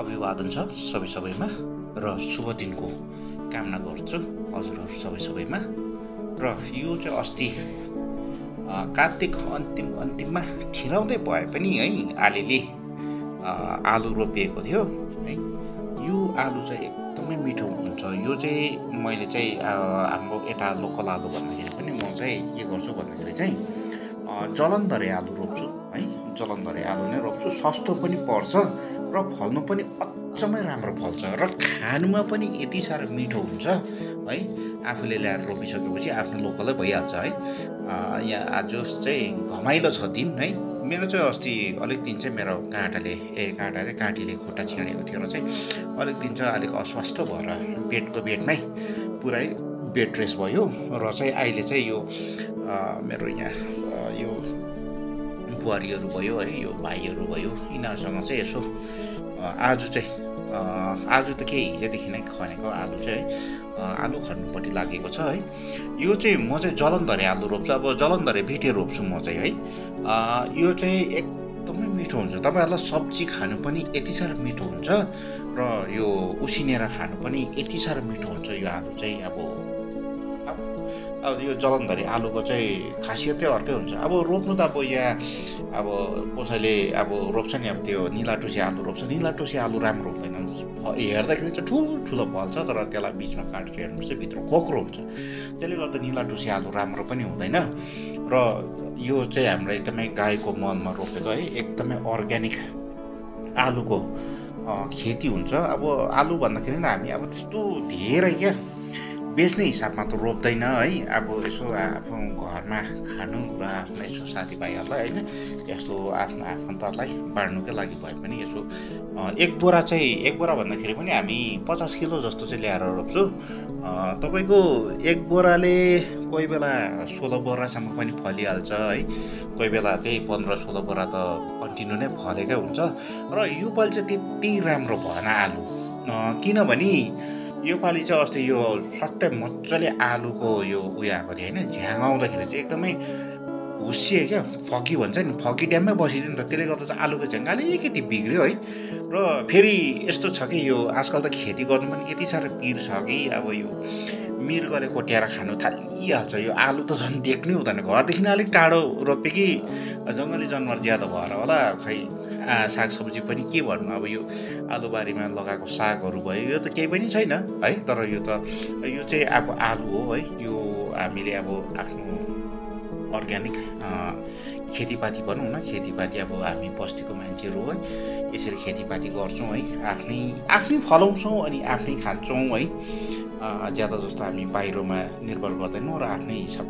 अभिवादन छ सबैमा र शुभ दिनको कामना गर्छु हजुरहरू सबैमा। र यो चाहिँ अस्ति कार्तिक अन्तिममा ठिराउँदै भए पनि है आलीले आलु रोपिएको थियो है। यो आलु चाहिँ एकदमै मिठो हुन्छ। यो चाहिँ मैले चाहिँ हाम्रो यता लोकल आलु भन्दाखेरि पनि म चाहिँ के गर्छु भन्दाखेरि चाहिँ जलन्दरे आलु रोप्छु है। जलन्दरे आलु नै रोप्छु, सस्तो पनि पर्छ र फल्नु पनि अचम्मै राम्रो फल्छ र खानुमा पनि यति साह्रो मिठो हुन्छ है। आफूले ल्याएर रोपिसकेपछि आफ्नो लोकलै भइहाल्छ है। यहाँ आज चाहिँ घमाइलो छ दिन है। मेरो चाहिँ अस्ति अलिक दिन चाहिँ मेरो काँटीले खुट्टा छेडेको थियो र चाहिँ अलिक दिन चाहिँ अलिक अस्वस्थ भएर बेडमै पुरै बेड रेस्ट भयो र चाहिँ अहिले चाहिँ यो मेरो यहाँ यो बुहारीहरू भयो है, यो भाइहरू भयो, यिनीहरूसँग चाहिँ यसो आज त के हिजोदेखि नै खनेको आलु चाहिँ आलु खन्नुपट्टि लागेको छ है। यो चाहिँ म चाहिँ जलन्दरे आलु रोप्छु। अब जलन्दरे भिटे रोप्छु म चाहिँ है। यो चाहिँ एकदमै मिठो हुन्छ। तपाईँहरूलाई सब्जी खानु पनि यति साह्रो मिठो हुन्छ र यो उसिनेर खानु पनि यति साह्रो मिठो हुन्छ यो आलु चाहिँ। अब यो जलन्दरे आलुको चाहिँ खासियतै अर्कै हुन्छ। अब रोप्नु त अब यहाँ अब कसैले अब रोप्छ नि, अब त्यो निलाटुसी आलु रोप्छ। निलाटुसी आलु राम्रो हुँदैन, हेर्दाखेरि चाहिँ ठुलो फल्छ तर त्यसलाई बिचमा काटेर हेर्नु चाहिँ भित्र खोक्रो हुन्छ। त्यसले गर्दा निलाटुसी आलु राम्रो पनि हुँदैन। र यो चाहिँ हाम्रो एकदमै गाईको मलमा रोपेको है, एकदमै अर्ग्यानिक आलुको खेती हुन्छ। अब आलु भन्दाखेरि हामी अब त्यस्तो धेरै क्या बेच्ने हिसाबमा त रोप्दैन है। अब यसो आफ्नो घरमा खानु र आफ्नो यसो साथीभाइहरूलाई होइन, यस्तो आफ्नो आफन्तहरूलाई बाँड्नुकै लागि भए पनि यसो एक बोरा भन्दाखेरि पनि हामी 50 किलो जस्तो चाहिँ ल्याएर रोप्छु। तपाईँको एक बोराले कोही बेला 16 बोरासम्म पनि फलिहाल्छ है। कोही बेला त्यही 15-16 बोरा त कन्टिन्यू नै फलेकै हुन्छ। र योपालि चाहिँ त्यति राम्रो भएन आलु, किनभने योपालि चाहिँ अस्ति यो सट्टै मजाले आलुको यो उयो आएको थियो होइन, झ्याङ आउँदाखेरि चाहिँ एकदमै हुस्सियो क्या, फकी भन्छ नि, फकी ड्याममै बसिदियो नि त। त्यसले गर्दा चाहिँ आलुको झ्याङ अलिकति बिग्रियो है। र फेरि यस्तो छ कि यो आजकल त खेती गर्नु पनि यति साह्रो पिर छ कि अब यो मृगले कोट्याएर खानु थालिहाल्छ। यो आलु त झन् देख्नै हुँदैन। घरदेखि अलिक टाढो रोपे कि जङ्गली जनावर ज्यादा भएर होला खै सागसब्जी पनि के भन्नु। अब यो आलुबारीमा लगाएको सागहरू भयो, यो त केही पनि छैन है। तर यो चाहिँ अब आलु हो है। यो हामीले अब आफ्नो अर्ग्यानिक खेतीपाती भनौँ न, खेतीपाती अब हामी बस्तीको मान्छेहरू है, यसरी खेतीपाती गर्छौँ है। आफ्नै फलाउँछौँ अनि आफ्नै खान्छौँ है। ज्यादा जस्तो हामी बाहिरमा निर्भर गर्दैनौँ र आफ्नै हिसाब